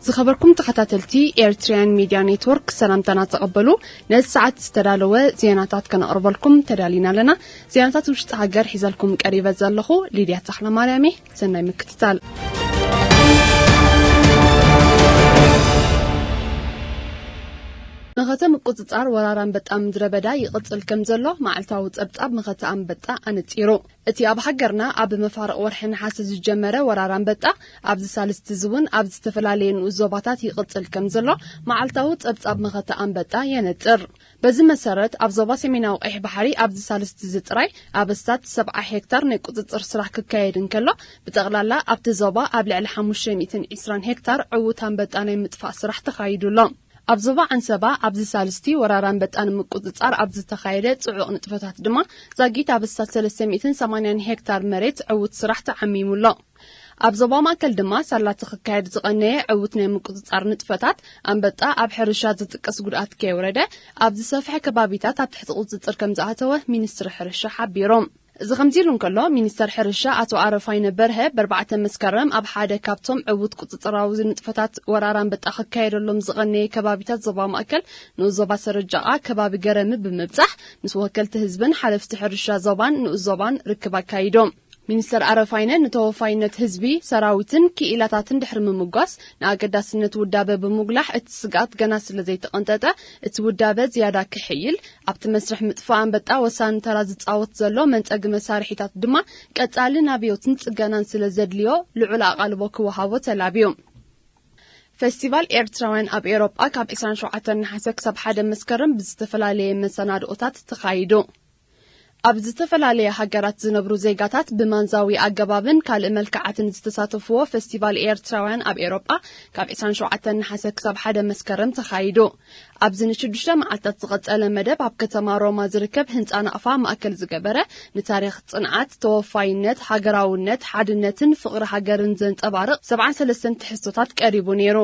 ዝኸበርኩም ተኸታተልቲ ኤርትራውያን ሚድያ ኔትወርክ፣ ሰላምታና ተቐበሉ። ነዚ ሰዓት ዝተዳለወ ዜናታት ከነቕርበልኩም ተዳሊና ኣለና። ዜናታት ውሽጢ ሃገር ሒዘልኩም ቀሪበ ዘለኹ ሊድያ ተኽለ ማርያም እየ። ሰናይ ምክትታል። መኸተ ምቁጽጻር ወራር ኣንበጣ ምድረ በዳ ይቕጽል ከም ዘሎ መዓልታዊ ጸብጻብ መኸተ ኣንበጣ ኣነጺሩ። እቲ ኣብ ሃገርና ኣብ መፋርቕ ወርሒ ነሓሰ ዝጀመረ ወራር ኣንበጣ፣ ኣብዚ ሳልስቲ እዚ እውን ኣብ ዝተፈላለየ ንኡስ ዞባታት ይቕጽል ከም ዘሎ መዓልታዊ ጸብጻብ መኸተ ኣንበጣ የነጽር። በዚ መሰረት፣ ኣብ ዞባ ሰሜናዊ ቀይሕ ባሕሪ ኣብዚ ሳልስቲ እዚ ጥራይ ኣብ ኣስታት ሰብዓ ሄክታር ናይ ቁጽጽር ስራሕ ክካየድ እንከሎ፣ ብጠቕላላ ኣብቲ ዞባ ኣብ ልዕሊ ሓሙሽተ ሚእትን ዕስራን ሄክታር ዕዉት ኣንበጣ ናይ ምጥፋእ ስራሕ ተኻይዱ ኣሎ። ኣብ ዞባ ዓንሰባ ኣብዚ ሳልስቲ ወራር ኣንበጣ ንምቁጽጻር ኣብ ዝተኻየደ ጽዑቕ ንጥፈታት ድማ፣ ዛጊት ኣብ ኣስታት ሰለስተ ሚእትን ሰማንያን ሄክታር መሬት ዕዉት ስራሕ ተዓሚሙ ኣሎ። ኣብ ዞባ ማእከል ድማ ሳላ እቲ ክካየድ ዝቐነየ ዕዉት ናይ ምቁጽጻር ንጥፈታት ኣንበጣ ኣብ ሕርሻ ዝጥቀስ ጉድኣት ከየውረደ፣ ኣብ ዝሰፍሐ ከባቢታት ኣብ ትሕቲ ቁጽጽር ከም ዝኣተወ ሚኒስትሪ ሕርሻ ሓቢሩ። እዚ ከምዚ ኢሉ እንከሎ፣ ሚኒስተር ሕርሻ ኣቶ ኣረፋይነ በርሀ፣ በርባዕተ መስከረም ኣብ ሓደ ካብቶም ዕዉት ቁጽጽራዊ ንጥፈታት ወራር ኣንበጣ ክካየደሎም ዝቐነየ ከባቢታት ዞባ ማእከል፣ ንኡስ ዞባ ሰረጃቓ፣ ከባቢ ገረሚ ብምብጻሕ፣ ምስ ወከልቲ ህዝብን ሓለፍቲ ሕርሻ ዞባን ንኡስ ዞባን ርክብ ኣካይዶም። ሚኒስተር ኣረፋይነ ንተወፋይነት ህዝቢ፣ ሰራዊትን ክኢላታትን ድሕሪ ምምጓስ፣ ንኣገዳስነት ውዳበ ብምጉላሕ፣ እቲ ስግኣት ገና ስለ ዘይተቐንጠጠ፣ እቲ ውዳበ ዝያዳ ክሕይል፣ ኣብቲ መስርሕ ምጥፋእ ኣንበጣ ወሳኒ ተራ ዝጻወት ዘሎ መንጸጊ መሳርሒታት ድማ ቀጻሊ ናብዮትን ጽገናን ስለ ዘድልዮ፣ ልዑል ኣቓልቦ ክወሃቦ ተላብዩ። ፈስቲቫል ኤርትራውያን ኣብ ኤውሮጳ ካብ ዕስራን ሸውዓተን ነሓሰ ክሳብ ሓደ መስከረም ብዝተፈላለየ መሰናድኦታት ተኻይዱ። ኣብ ዝተፈላለየ ሃገራት ዝነብሩ ዜጋታት ብማንዛዊ ኣገባብን ካልእ መልክዓትን ዝተሳተፍዎ ፈስቲቫል ኤርትራውያን ኣብ ኤውሮጳ ካብ ዕስራን ሸውዓተን ነሓሰ ክሳብ ሓደ መስከረም ተኻይዱ። ኣብዚ ንሽዱሽተ መዓልታት ዝቐጸለ መደብ ኣብ ከተማ ሮማ ዝርከብ ህንጻ ናቕፋ ማእከል ዝገበረ፣ ንታሪኽ ጽንዓት፣ ተወፋይነት፣ ሃገራውነት፣ ሓድነትን ፍቕሪ ሃገርን ዘንጸባርቕ ሰብዓን ሰለስተን ትሕዝቶታት ቀሪቡ ነይሩ።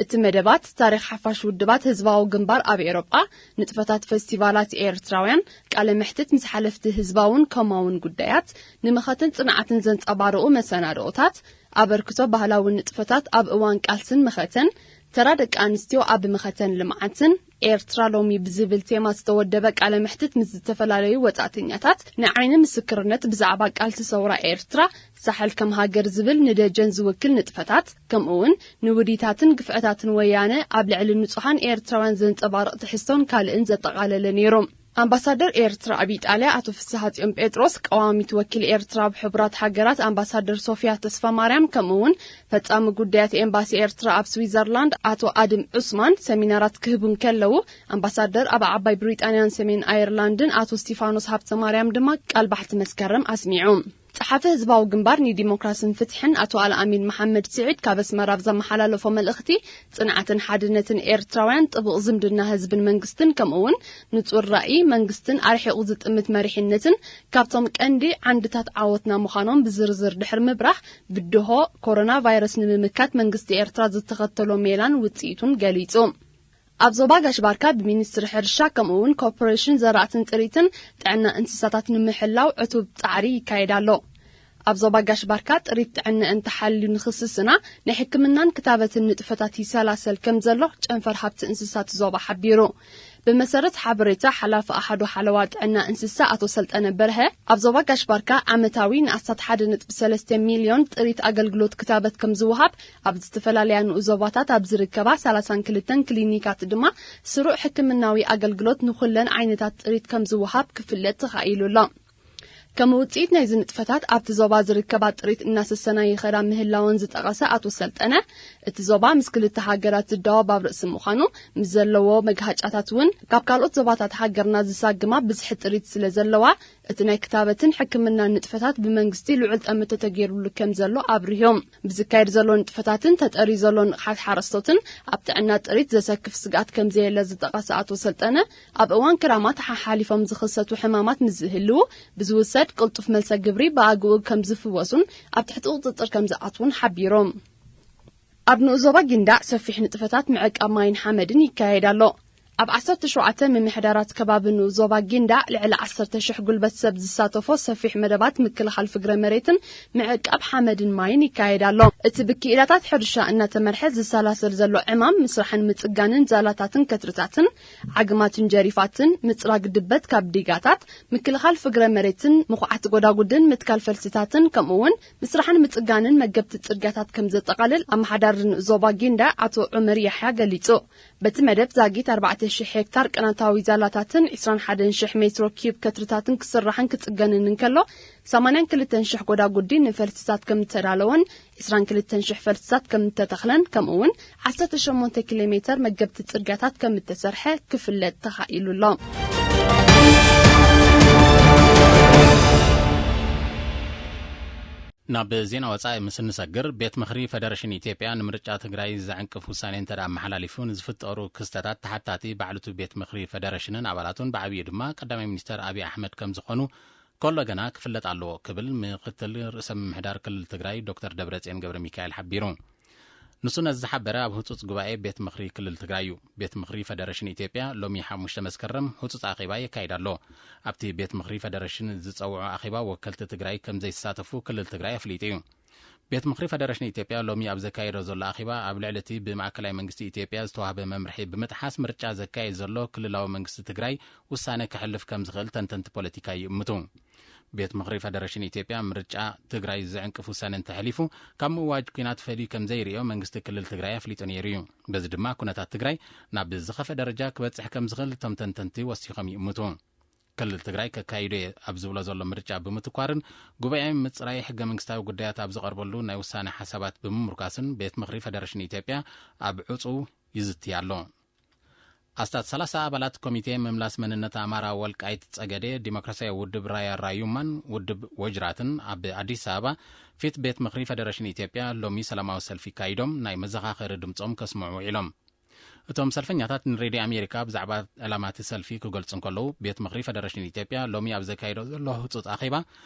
እቲ መደባት፣ ታሪኽ ሓፋሽ ውድባት ህዝባዊ ግንባር ኣብ ኤውሮጳ፣ ንጥፈታት ፈስቲቫላት ኤርትራውያን፣ ቃለ መሕትት ምስ ሓለፍቲ ህዝባውን ኮማውን ጉዳያት፣ ንመኸተን ጽንዓትን ዘንጸባርቑ መሰናድኦታት፣ ኣበርክቶ ባህላዊ ንጥፈታት ኣብ እዋን ቃልስን መኸተን፣ ተራ ደቂ ኣንስትዮ ኣብ መኸተን ልምዓትን፣ ኤርትራ ሎሚ ብዝብል ቴማ ዝተወደበ ቃለ መሕትት ምስ ዝተፈላለዩ ወጻእተኛታት፣ ንዓይኒ ምስክርነት ብዛዕባ ቃልሲ ሰውራ ኤርትራ፣ ሳሕል ከም ሃገር ዝብል ንደጀን ዝውክል ንጥፈታት፣ ከምኡ'ውን ንውዲታትን ግፍዕታትን ወያነ ኣብ ልዕሊ ንጹሃን ኤርትራውያን ዘንጸባርቕ ትሕዝቶን ካልእን ዘጠቓለለ ነይሩ። ኣምባሳደር ኤርትራ ኣብ ኢጣልያ ኣቶ ፍስሃጽዮን ጴጥሮስ፣ ቀዋሚት ወኪል ኤርትራ ኣብ ሕቡራት ሃገራት ኣምባሳደር ሶፊያ ተስፋማርያም፣ ከምኡ'ውን ፈጻሚ ጉዳያት ኤምባሲ ኤርትራ ኣብ ስዊዘርላንድ ኣቶ ኣድም ዑስማን ሰሚናራት ክህቡ እንከለዉ፣ ኣምባሳደር ኣብ ዓባይ ብሪጣንያን ሰሜን ኣየርላንድን ኣቶ ስቲፋኖስ ሃብተማርያም ድማ ቃል ባሕቲ መስከረም ኣስሚዑ። ጸሓፊ ህዝባዊ ግንባር ንዲሞክራስን ፍትሕን ኣቶ ኣልኣሚን መሓመድ ስዒድ ካብ ኣስመራ ኣብ ዘመሓላለፎ መልእኽቲ፣ ጽንዓትን ሓድነትን ኤርትራውያን፣ ጥቡቕ ዝምድና ህዝብን መንግስትን፣ ከምኡ'ውን ንጹር ራእይ መንግስትን ኣርሒቑ ዝጥምት መሪሕነትን ካብቶም ቀንዲ ዓንድታት ዓወትና ምዃኖም ብዝርዝር ድሕሪ ምብራህ፣ ብድሆ ኮሮና ቫይረስ ንምምካት መንግስቲ ኤርትራ ዝተኸተሎ ሜላን ውጽኢቱን ገሊጹ። ኣብ ዞባ ጋሽ ባርካ ብሚኒስትሪ ሕርሻ ከምኡ'ውን ኮርፖሬሽን ዘራእትን ጥሪትን ጥዕና እንስሳታት ንምሕላው ዕቱብ ጻዕሪ ይካየድ ኣሎ። ኣብ ዞባ ጋሽ ባርካ ጥሪት ጥዕና እንተሓልዩ ንኽስስና ናይ ሕክምናን ክታበትን ንጥፈታት ይሰላሰል ከም ዘሎ ጨንፈር ሃብቲ እንስሳት ዞባ ሓቢሩ። ብመሰረት ሓበሬታ ሓላፊ ኣሃዱ ሓለዋ ጥዕና እንስሳ ኣቶ ሰልጠነ በርሀ፣ ኣብ ዞባ ጋሽ ባርካ ዓመታዊ ንኣስታት ሓደ ነጥቢ ሰለስተ ሚልዮን ጥሪት ኣገልግሎት ክታበት ከም ዝወሃብ፣ ኣብ ዝተፈላለያ ንኡስ ዞባታት ኣብ ዝርከባ ሰላሳን ክልተን ክሊኒካት ድማ ስሩዕ ሕክምናዊ ኣገልግሎት ንኹለን ዓይነታት ጥሪት ከም ዝወሃብ ክፍለጥ ተኻኢሉ ኣሎ። ከም ውጽኢት ናይዚ ንጥፈታት፣ ኣብቲ ዞባ ዝርከባ ጥሪት እናሰሰና ይኸዳ ምህላወን ዝጠቐሰ ኣቶ ሰልጠነ፣ እቲ ዞባ ምስ ክልተ ሃገራት ዝዳወብ ኣብ ርእሲ ምዃኑ፣ ምስ ዘለዎ መግሃጫታት እውን ካብ ካልኦት ዞባታት ሃገርና ዝሳግማ ብዝሒ ጥሪት ስለ ዘለዋ፣ እቲ ናይ ክታበትን ሕክምናን ንጥፈታት ብመንግስቲ ልዑል ጠምቶ ተገይሩሉ ከም ዘሎ ኣብሪሆም። ብዝካየድ ዘሎ ንጥፈታትን ተጠርዩ ዘሎ ንቕሓት ሓረስቶትን ኣብ ጥዕና ጥሪት ዘሰክፍ ስግኣት ከም ዘየለ ዝጠቐሰ ኣቶ ሰልጠነ፣ ኣብ እዋን ክራማት ሓሓሊፎም ዝኽሰቱ ሕማማት ምስ ዝህልዉ ብዝውሰድ ቅልጡፍ መልሰ ግብሪ ብኣግኡ ከም ዝፍወሱን ኣብ ትሕቲ ቁጽጽር ከም ዝኣትዉን ሓቢሮም። ኣብ ንኡስ ዞባ ጊንዳዕ ሰፊሕ ንጥፈታት ምዕቃብ ማይን ሓመድን ይካየድ ኣሎ። ኣብ ዓሰርተ ሸውዓተ ምምሕዳራት ከባቢ ንኡስ ዞባ ጊንዳዕ ልዕሊ ዓሰርተ ሽሕ ጉልበት ሰብ ዝሳተፎ ሰፊሕ መደባት ምክልኻል ፍግረ መሬትን ምዕቃብ ሓመድን ማይን ይካየድ ኣሎ። እቲ ብክኢላታት ሕርሻ እናተመርሐ ዝሰላሰል ዘሎ ዕማም ምስራሕን ምጽጋንን ዛላታትን ከትርታትን ዓግማትን ጀሪፋትን ምጽራግ ድበት ካብ ዲጋታት ምክልኻል ፍግረ መሬትን ምኹዓት ጎዳጉድን ምትካል ፈልስታትን ከምኡ እውን ምስራሕን ምጽጋንን መገብቲ ጽርግያታት ከም ዘጠቓልል ኣመሓዳሪ ንኡስ ዞባ ጊንዳዕ ኣቶ ዑመር ያሕያ ገሊጹ። በቲ መደብ ዛጊት ኣርባዕተ ሽሕ ሄክታር ቅናታዊ ዛላታትን ዕስራን ሓደን ሽሕ ሜትሮ ኪዩብ ከትርታትን ክስራሕን ክጽገንን እንከሎ፣ ሰማንያን ክልተን ሽሕ ጎዳጉዲ ንፈልስታት ከም እተዳለወን፣ ዕስራን ክልተን ሽሕ ፈልስታት ከም እተተኽለን፣ ከምኡ እውን ዓሰርተ ሸሞንተ ኪሎ ሜተር መገብቲ ጽርግያታት ከም እተሰርሐ ክፍለጥ ተኻኢሉ ኣሎ። ናብ ዜና ወጻኢ ምስ እንሰግር፣ ቤት ምኽሪ ፈደረሽን ኢትዮጵያ ንምርጫ ትግራይ ዘዕንቅፍ ውሳኔ እንተ ደኣ ኣመሓላሊፉ፣ ንዝፍጠሩ ክስተታት ተሓታቲ ባዕልቱ ቤት ምኽሪ ፈደረሽንን ኣባላቱን ብዓብዩ ድማ ቀዳማይ ሚኒስተር ኣብይ ኣሕመድ ከም ዝኾኑ ከሎ ገና ክፍለጥ ኣለዎ ክብል ምክትል ርእሰ ምምሕዳር ክልል ትግራይ ዶክተር ደብረጽዮን ገብረ ሚካኤል ሓቢሩ። ንሱ ነዚ ዝሓበረ ኣብ ህጹጽ ጉባኤ ቤት ምኽሪ ክልል ትግራይ እዩ። ቤት ምኽሪ ፈደረሽን ኢትዮጵያ ሎሚ ሓሙሽተ መስከረም ህጹጽ ኣኼባ የካይድ ኣሎ። ኣብቲ ቤት ምኽሪ ፈደረሽን ዝጸውዖ ኣኼባ ወከልቲ ትግራይ ከም ዘይሳተፉ ክልል ትግራይ ኣፍሊጡ እዩ። ቤት ምኽሪ ፈደረሽን ኢትዮጵያ ሎሚ ኣብ ዘካየዶ ዘሎ ኣኼባ ኣብ ልዕሊ እቲ ብማእከላይ መንግስቲ ኢትዮጵያ ዝተዋህበ መምርሒ ብምጥሓስ ምርጫ ዘካየድ ዘሎ ክልላዊ መንግስቲ ትግራይ ውሳነ ከሕልፍ ከም ዝኽእል ተንተንቲ ፖለቲካ ይእምቱ። ቤት ምኽሪ ፈደረሽን ኢትዮጵያ ምርጫ ትግራይ ዝዕንቅፍ ውሳነ እንተሕሊፉ ካብ ምእዋጅ ኲናት ፈልዩ ከም ዘይርእዮ መንግስቲ ክልል ትግራይ ኣፍሊጡ ነይሩ እዩ። በዚ ድማ ኩነታት ትግራይ ናብ ዝኸፍአ ደረጃ ክበጽሕ ከም ዝኽእል እቶም ተንተንቲ ወሲኾም ይእምቱ። ክልል ትግራይ ከካይዶ እየ ኣብ ዝብሎ ዘሎ ምርጫ ብምትኳርን ጉባኤ ምፅራይ ሕገ መንግስታዊ ጉዳያት ኣብ ዝቐርበሉ ናይ ውሳነ ሓሳባት ብምምርኳስን ቤት ምኽሪ ፈደረሽን ኢትዮጵያ ኣብ ዕፁው ይዝቲ ኣሎ። ኣስታት ሰላሳ ኣባላት ኮሚቴ ምምላስ መንነት ኣማራ ወልቃይት ጸገዴ ዲሞክራሲያዊ ውድብ ራያ ራዩማን ውድብ ወጅራትን ኣብ ኣዲስ ኣበባ ፊት ቤት ምኽሪ ፈደረሽን ኢትዮጵያ ሎሚ ሰላማዊ ሰልፊ ካይዶም ናይ መዘኻኸሪ ድምጾም ከስምዑ ውዒሎም። እቶም ሰልፈኛታት ንሬድዮ ኣሜሪካ ብዛዕባ ዕላማ እቲ ሰልፊ ክገልጹ እንከለዉ፣ ቤት ምኽሪ ፈደረሽን ኢትዮጵያ ሎሚ ኣብ ዘካየዶ ዘሎ ህጹጽ ኣኼባ፣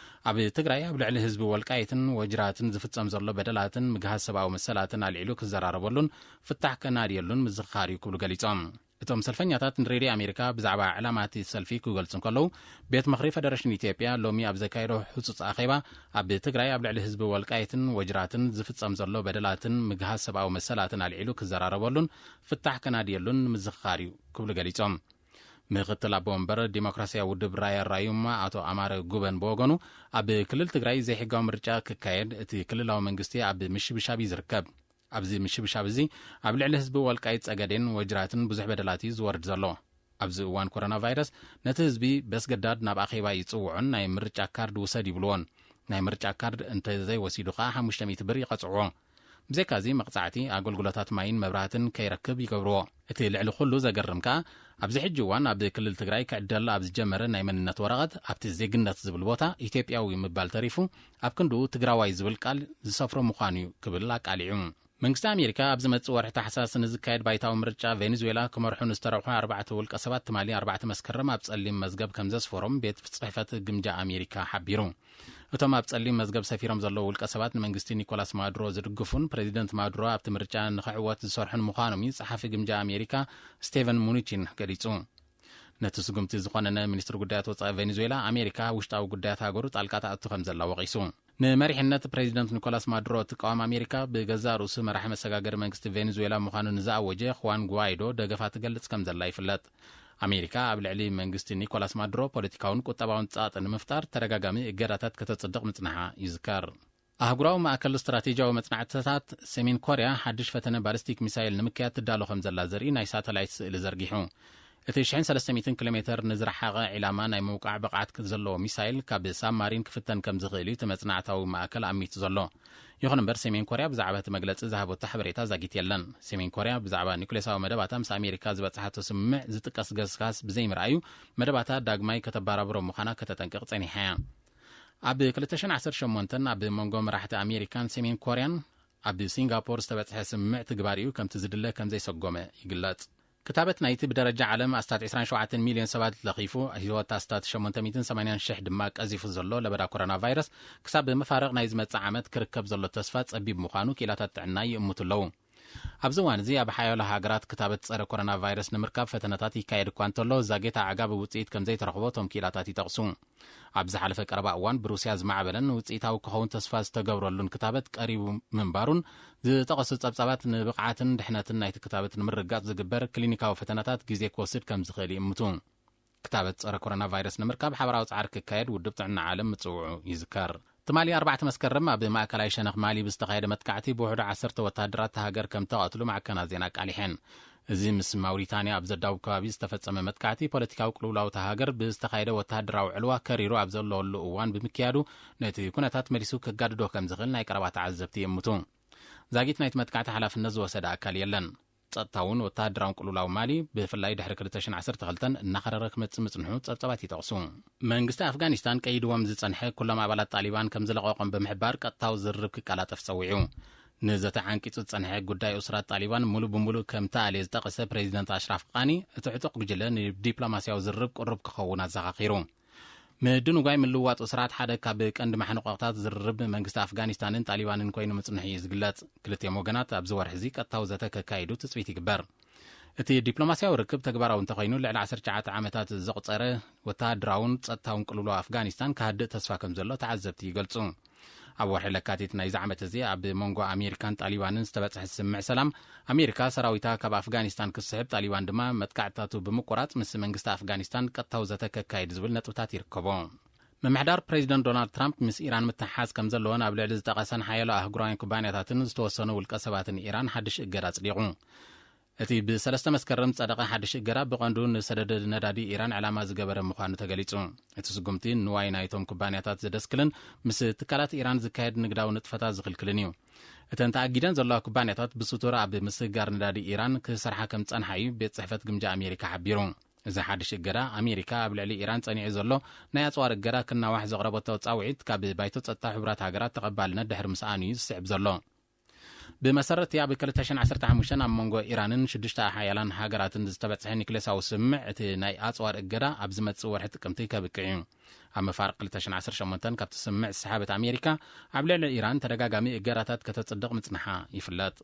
ኣብ ትግራይ ኣብ ልዕሊ ህዝቢ ወልቃይትን ወጅራትን ዝፍጸም ዘሎ በደላትን ምግሃስ ሰብኣዊ መሰላትን ኣልዒሉ ክዘራረበሉን ፍታሕ ከናድየሉን ምዝኽኻር እዩ ክብሉ ገሊጾም። እቶም ሰልፈኛታት ንሬድዮ ኣሜሪካ ብዛዕባ ዕላማ እቲ ሰልፊ ክገልጹ እንከለዉ፣ ቤት ምኽሪ ፈደረሽን ኢትዮጵያ ሎሚ ኣብ ዘካየዶ ህጹጽ ኣኼባ፣ ኣብ ትግራይ ኣብ ልዕሊ ህዝቢ ወልቃይትን ወጅራትን ዝፍጸም ዘሎ በደላትን ምግሃስ ሰብኣዊ መሰላትን ኣልዒሉ ክዘራረበሉን ፍታሕ ከናድየሉን ንምዝኽኻር እዩ ክብሉ ገሊጾም። ምክትል ኣቦ ወንበር ዲሞክራሲያዊ ውድብ ራያ ራዩማ ኣቶ ኣማረ ጉበን ብወገኑ፣ ኣብ ክልል ትግራይ ዘይሕጋዊ ምርጫ ክካየድ እቲ ክልላዊ መንግስቲ ኣብ ምሽብሻብ እዩ ዝርከብ። ኣብዚ ምሽብሻብ እዚ ኣብ ልዕሊ ህዝቢ ወልቃይት ጸገዴን ወጅራትን ብዙሕ በደላት እዩ ዝወርድ ዘሎ። ኣብዚ እዋን ኮሮና ቫይረስ ነቲ ህዝቢ በስገዳድ ናብ ኣኼባ ይጽውዑን ናይ ምርጫ ካርድ ውሰድ ይብልዎን። ናይ ምርጫ ካርድ እንተዘይወሲዱ ከኣ ሓሙሽተ ሚእቲ ብር ይቐጽዕዎ። ብዘይካዚ መቕጻዕቲ፣ ኣገልግሎታት ማይን መብራህትን ከይረክብ ይገብርዎ። እቲ ልዕሊ ኩሉ ዘገርም ከኣ ኣብዚ ሕጂ እዋን ኣብ ክልል ትግራይ ክዕደል ኣብ ዝጀመረ ናይ መንነት ወረቐት ኣብቲ ዜግነት ዝብል ቦታ ኢትዮጵያዊ ምባል ተሪፉ ኣብ ክንድኡ ትግራዋይ ዝብል ቃል ዝሰፍሮ ምዃኑ እዩ ክብል ኣቃሊዑ። መንግስቲ ኣሜሪካ ኣብ ዝመጽእ ወርሒ ታሕሳስ ንዝካየድ ባይታዊ ምርጫ ቬኔዙዌላ ክመርሑ ንዝተረቑሑ ኣርባዕተ ውልቀ ሰባት ትማሊ ኣርባዕተ መስከረም ኣብ ጸሊም መዝገብ ከም ዘስፈሮም ቤት ጽሕፈት ግምጃ ኣሜሪካ ሓቢሩ። እቶም ኣብ ጸሊም መዝገብ ሰፊሮም ዘለዉ ውልቀ ሰባት ንመንግስቲ ኒኮላስ ማዱሮ ዝድግፉን ፕሬዚደንት ማዱሮ ኣብቲ ምርጫ ንኽዕወት ዝሰርሑን ምዃኖም እዩ ጸሓፊ ግምጃ ኣሜሪካ ስቴቨን ሙኑቺን ገሊጹ። ነቲ ስጉምቲ ዝኾነነ ሚኒስትሪ ጉዳያት ወጻኢ ቬኔዙዌላ፣ ኣሜሪካ ውሽጣዊ ጉዳያት ሃገሩ ጣልቃ ትኣቱ ከም ዘላ ወቒሱ። ንመሪሕነት ፕሬዚደንት ኒኮላስ ማዱሮ እትቃወም ኣሜሪካ፣ ብገዛእ ርእሱ መራሒ መሰጋገሪ መንግስቲ ቬኔዙዌላ ምዃኑ ንዝኣወጀ ኹዋን ጉዋይዶ ደገፋ ትገልጽ ከም ዘላ ይፍለጥ። ኣሜሪካ ኣብ ልዕሊ መንግስቲ ኒኮላስ ማዱሮ ፖለቲካውን ቁጠባውን ጸቕጢ ንምፍጣር ተደጋጋሚ እገዳታት ከተጽድቕ ምጽንሓ ይዝከር። ኣህጉራዊ ማእከል ስትራቴጂያዊ መጽናዕትታት፣ ሰሜን ኮርያ ሓድሽ ፈተነ ባሊስቲክ ሚሳይል ንምክያድ ትዳሎ ከም ዘላ ዘርኢ ናይ ሳተላይት ስእሊ ዘርጊሑ። እቲ ሽሕን ሰለስተ ሚእትን ኪሎ ሜተር ንዝረሓቐ ዒላማ ናይ ምውቃዕ ብቕዓት ዘለዎ ሚሳይል፣ ካብ ሳብማሪን ክፍተን ከም ዝኽእል እዩ እቲ መጽናዕታዊ ማእከል ኣሚቱ ዘሎ። ይኹን እምበር፣ ሰሜን ኮርያ ብዛዕባ እቲ መግለጺ ዝሃበቶ ሓበሬታ ዛጊት የለን። ሰሜን ኮርያ ብዛዕባ ኒኩሌሳዊ መደባታ ምስ ኣሜሪካ ዝበጽሓቶ ስምምዕ ዝጥቀስ ገስጋስ ብዘይምርኣዩ፣ መደባታ ዳግማይ ከተበራብሮ ምዃና ከተጠንቅቕ ጸኒሓ እያ። ኣብ ክልተ ሽሕን ዓሰርተ ሸሞንተን ኣብ መንጎ መራሕቲ ኣሜሪካን ሰሜን ኮርያን ኣብ ሲንጋፖር ዝተበጽሐ ስምምዕ ትግባሪኡ ከምቲ ዝድለ ከም ዘይሰጎመ ይግለጽ። ክታበት ናይቲ ብደረጃ ዓለም ኣስታት ዕስራን ሸውዓተን ሚልዮን ሰባት ለኺፉ፣ ህይወት ኣስታት ሸሞንተ ሚእትን ሰማንያን ሽሕ ድማ ቀዚፉ ዘሎ ለበዳ ኮሮና ቫይረስ ክሳብ መፋርቕ ናይ ዝመጽእ ዓመት ክርከብ ዘሎ ተስፋ ጸቢብ ምዃኑ ክኢላታት ጥዕና ይእምቱ ኣለዉ። ኣብዚ እዋን እዚ ኣብ ሓያሎ ሃገራት ክታበት ጸረ ኮሮና ቫይረስ ንምርካብ ፈተነታት ይካየድ እኳ እንተሎ፣ ዛጌት ኣዕጋቢ ውጽኢት ከም ዘይተረኽቦ እቶም ክኢላታት ይጠቕሱ። ኣብ ዝሓለፈ ቀረባ እዋን ብሩስያ ዝማዕበለን ውጽኢታዊ ክኸውን ተስፋ ዝተገብረሉን ክታበት ቀሪቡ ምንባሩን ዝጠቐሱ ጸብጻባት፣ ንብቕዓትን ድሕነትን ናይቲ ክታበት ንምርግጋጽ ዝግበር ክሊኒካዊ ፈተነታት ግዜ ክወስድ ከም ዝኽእል ይእምቱ። ክታበት ጸረ ኮሮና ቫይረስ ንምርካብ ሓበራዊ ጻዕሪ ክካየድ ውድብ ጥዕና ዓለም ምጽውዑ ይዝከር። ትማሊ ኣርባዕተ መስከረም ኣብ ማእከላይ ሸነኽ ማሊ ብዝተኻየደ መጥቃዕቲ ብውሕዱ ዓሰርተ ወተሃደራት እታ ሃገር ከም ተቐትሉ ማዕከናት ዜና ኣቃሊሐን። እዚ ምስ ማውሪታንያ ኣብ ዘዳውብ ከባቢ ዝተፈጸመ መጥቃዕቲ፣ ፖለቲካዊ ቅልውላው እታ ሃገር ብዝተኻየደ ወተሃደራዊ ዕልዋ ከሪሩ ኣብ ዘለወሉ እዋን ብምክያዱ፣ ነቲ ኩነታት መሊሱ ከጋድዶ ከም ዝኽእል ናይ ቀረባ ተዓዘብቲ ይእምቱ። ዛጊት ናይቲ መጥቃዕቲ ሓላፍነት ዝወሰደ ኣካል የለን። ጸጥታውን ወተሃደራውን ቅልውላው ማሊ፣ ብፍላይ ድሕሪ ክልተ ሽሕን ዓሰርተ ክልተን እናኸረረ ክመጽእ ምጽንሑ ጸብጻባት ይጠቕሱ። መንግስቲ ኣፍጋኒስታን ቀይድዎም ዝጸንሐ ኩሎም ኣባላት ጣሊባን ከም ዝለቐቖም ብምሕባር፣ ቀጥታዊ ዝርርብ ክቀላጠፍ ጸዊዑ። ንዘተ ዓንቂጹ ዝጸንሐ ጉዳይ ኡስራት ጣሊባን ሙሉ ብሙሉ ከም ተኣልየ ዝጠቐሰ ፕሬዚደንት ኣሽራፍ ቃኒ፣ እቲ ዕጡቕ ጉጅለ ንዲፕሎማስያዊ ዝርርብ ቅሩብ ክኸውን ኣዘኻኺሩ። ምድንጓይ ምልውዋጥ ኡስራት ሓደ ካብ ቀንዲ ማሕንቆቕታት ዝርርብ መንግስቲ ኣፍጋኒስታንን ጣሊባንን ኮይኑ ምጽንሑ እዩ ዝግለጽ። ክልቲኦም ወገናት ኣብዚ ወርሒ እዚ ቀጥታዊ ዘተ ከካይዱ ትጽቢት ይግበር። እቲ ዲፕሎማስያዊ ርክብ ተግባራዊ እንተኾይኑ፣ ልዕሊ ዓሰርተ ትሽዓተ ዓመታት ዘቑጸረ ወተሃደራውን ጸጥታውን ቅልውላው ኣፍጋኒስታን ክሃድእ ተስፋ ከም ዘሎ ተዓዘብቲ ይገልጹ። ኣብ ወርሒ ለካቲት ናይዚ ዓመት እዚ ኣብ መንጎ ኣሜሪካን ጣሊባንን ዝተበጽሐ ስምምዕ ሰላም፣ ኣሜሪካ ሰራዊታ ካብ ኣፍጋኒስታን ክስሕብ፣ ጣሊባን ድማ መጥቃዕትታቱ ብምቁራጽ ምስ መንግስቲ ኣፍጋኒስታን ቀጥታዊ ዘተ ከካይድ ዝብል ነጥብታት ይርከቦ። ምምሕዳር ፕሬዚደንት ዶናልድ ትራምፕ ምስ ኢራን ምትሕሓዝ ከም ዘለዎን ኣብ ልዕሊ ዝጠቐሰን ሓያሎ ኣህጉራውያን ኩባንያታትን ዝተወሰኑ ውልቀ ሰባትን ኢራን ሓድሽ እገዳ ኣጽዲቑ። እቲ ብሰለስተ መስከረም ዝጸደቐ ሓድሽ እገዳ ብቐንዱ ንሰደድ ነዳዲ ኢራን ዕላማ ዝገበረ ምዃኑ ተገሊጹ። እቲ ስጉምቲ ንዋይ ናይቶም ኩባንያታት ዘደስክልን ምስ ትካላት ኢራን ዝካየድ ንግዳዊ ንጥፈታት ዝኽልክልን እዩ። እተን ተኣጊደን ዘለዋ ኩባንያታት ብስቱር ኣብ ምስግጋር ነዳዲ ኢራን ክሰርሓ ከም ዝጸንሓ እዩ ቤት ጽሕፈት ግምጃ ኣሜሪካ ሓቢሩ። እዚ ሓድሽ እገዳ፣ ኣሜሪካ ኣብ ልዕሊ ኢራን ጸኒዑ ዘሎ ናይ ኣጽዋር እገዳ ክናዋሕ ዘቕረበቶ ጻውዒት ካብ ባይቶ ጸጥታ ሕቡራት ሃገራት ተቐባልነት ድሕሪ ምስኣኑ እዩ ዝስዕብ ዘሎ። ብመሰረት እቲ ኣብ ክልተ ሽሕን ዓሰርተ ሓሙሽተን ኣብ መንጎ ኢራንን ሽዱሽተ ሓያላን ሃገራትን ዝተበጽሐ ኒክሌሳዊ ስምምዕ፣ እቲ ናይ ኣጽዋር እገዳ ኣብ ዝመጽእ ወርሒ ጥቅምቲ ከብቅዕ እዩ። ኣብ መፋርቕ ክልተ ሽሕን ዓሰርተ ሸሞንተን ካብቲ ስምምዕ ዝሰሓበት ኣሜሪካ፣ ኣብ ልዕሊ ኢራን ተደጋጋሚ እገዳታት ከተጽድቕ ምጽንሓ ይፍለጥ።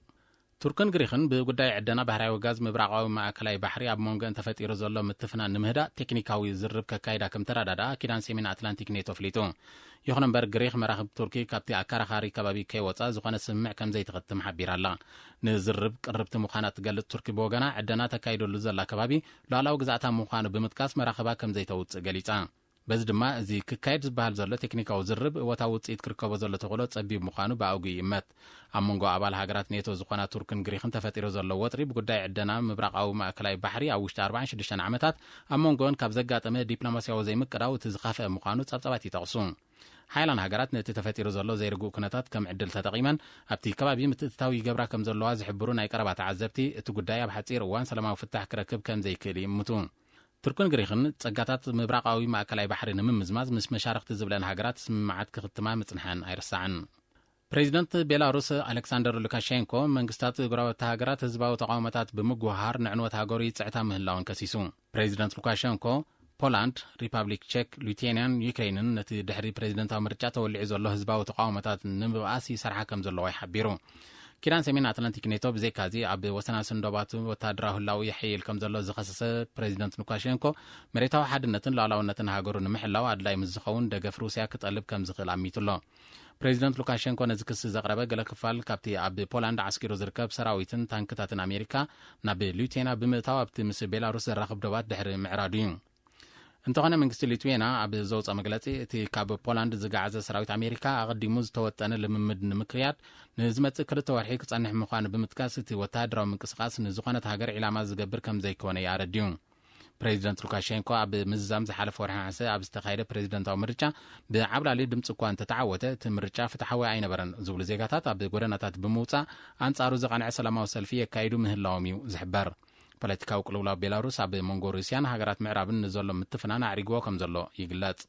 ቱርክን ግሪኽን ብጉዳይ ዕደና ባህርያዊ ጋዝ ምብራቓዊ ማእከላይ ባሕሪ ኣብ መንጎአን ተፈጢሩ ዘሎ ምትፍናን ንምህዳእ ቴክኒካዊ ዝርርብ ከካይዳ ከም ተረዳድኣ ኪዳን ሰሜን ኣትላንቲክ ኔቶ ኣፍሊጡ። ይኹን እምበር፣ ግሪኽ መራኽብ ቱርኪ ካብቲ ኣከራኻሪ ከባቢ ከይወጻ ዝኾነ ስምምዕ ከም ዘይትኽትም ሓቢራ ኣላ። ንዝርርብ ቅርብቲ ምዃና እትገልጽ ቱርኪ ብወገና፣ ዕደና ተካይደሉ ዘላ ከባቢ ሉዓላዊ ግዝኣታ ምዃኑ ብምጥቃስ፣ መራኽባ ከም ዘይተውጽእ ገሊጻ። በዚ ድማ፣ እዚ ክካየድ ዝበሃል ዘሎ ቴክኒካዊ ዝርርብ እወታዊ ውጽኢት ክርከቦ ዘሎ ተኽእሎ ጸቢብ ምዃኑ ብኣግኡ ይእመት። ኣብ መንጎ ኣባል ሃገራት ኔቶ ዝኾና ቱርክን ግሪኽን ተፈጢሩ ዘሎ ወጥሪ ብጉዳይ ዕደና ምብራቓዊ ማእከላይ ባሕሪ ኣብ ውሽጢ ኣርባዓን ሽዱሽተን ዓመታት ኣብ መንጎን ካብ ዘጋጠመ ዲፕሎማስያዊ ዘይምቅዳው እቲ ዝኸፍአ ምዃኑ ጸብጻባት ይጠቕሱ። ሓያላን ሃገራት ነቲ ተፈጢሩ ዘሎ ዘይርጉእ ኩነታት ከም ዕድል ተጠቒመን ኣብቲ ከባቢ ምትእትታው ይገብራ ከም ዘለዋ ዝሕብሩ ናይ ቀረባ ተዓዘብቲ፣ እቲ ጉዳይ ኣብ ሓጺር እዋን ሰላማዊ ፍታሕ ክረክብ ከም ዘይክእል ይእምቱ። ቱርክን ግሪኽን ጸጋታት ምብራቓዊ ማእከላይ ባሕሪ ንምምዝማዝ ምስ መሻርኽቲ ዝብለን ሃገራት ስምምዓት ክኽትማ ምጽንሐን ኣይርሳዕን። ፕሬዚደንት ቤላሩስ ኣሌክሳንደር ሉካሼንኮ፣ መንግስታት ጎረባብቲ ሃገራት ህዝባዊ ተቃውሞታት ብምጉሃር ንዕንወት ሃገሩ ይጽዕታ ምህላውን ከሲሱ። ፕሬዚደንት ሉካሼንኮ፣ ፖላንድ፣ ሪፓብሊክ ቼክ፣ ሊቱዌንያን ዩክሬንን ነቲ ድሕሪ ፕሬዚደንታዊ ምርጫ ተወሊዑ ዘሎ ህዝባዊ ተቃውሞታት ንምብኣስ ይሰርሓ ከም ዘለዋ ይሓቢሩ። ኪዳን ሰሜን ኣትላንቲክ ኔቶ ብዘይካዚ ኣብ ወሰናስን ዶባቱ ወተሃደራዊ ህላው የሐይል ከም ዘሎ ዝኸሰሰ ፕሬዚደንት ሉካሼንኮ፣ መሬታዊ ሓድነትን ሉዓላውነትን ሃገሩ ንምሕላው ኣድላይ ምስ ዝኸውን ደገፍ ሩስያ ክጠልብ ከም ዝኽእል ኣሚቱ ኣሎ። ፕሬዚደንት ሉካሼንኮ ነዚ ክሲ ዘቕረበ፣ ገለ ክፋል ካብቲ ኣብ ፖላንድ ዓስኪሩ ዝርከብ ሰራዊትን ታንክታትን ኣሜሪካ ናብ ሊቱዌና ብምእታው ኣብቲ ምስ ቤላሩስ ዘራኽብ ዶባት ድሕሪ ምዕራዱ እዩ። እንተኾነ፣ መንግስቲ ሊቱዌና ኣብ ዘውፅኦ መግለፂ፣ እቲ ካብ ፖላንድ ዝገዓዘ ሰራዊት ኣሜሪካ ኣቐዲሙ ዝተወጠነ ልምምድ ንምክያድ ንዝመፅእ ክልተ ወርሒ ክፀንሕ ምዃኑ ብምጥቃስ፣ እቲ ወተሃደራዊ ምንቅስቃስ ንዝኾነት ሃገር ዒላማ ዝገብር ከም ዘይኮነ እዩ ኣረዲኡ። ፕሬዚደንት ሉካሼንኮ ኣብ ምዝዛም ዝሓለፈ ወርሒ ነሓሰ ኣብ ዝተኻየደ ፕሬዚደንታዊ ምርጫ ብዓብላሊ ድምፂ እኳ እንተተዓወተ፣ እቲ ምርጫ ፍትሓዊ ኣይነበረን ዝብሉ ዜጋታት ኣብ ጎደናታት ብምውፃእ ኣንፃሩ ዝቐንዐ ሰላማዊ ሰልፊ የካይዱ ምህላዎም እዩ ዝሕበር። ፖለቲካዊ ቅልውላው ቤላሩስ ኣብ መንጎ ሩስያን ሃገራት ምዕራብን ንዘሎ ምትፍናን ኣዕሪግዎ ከም ዘሎ ይግለጽ።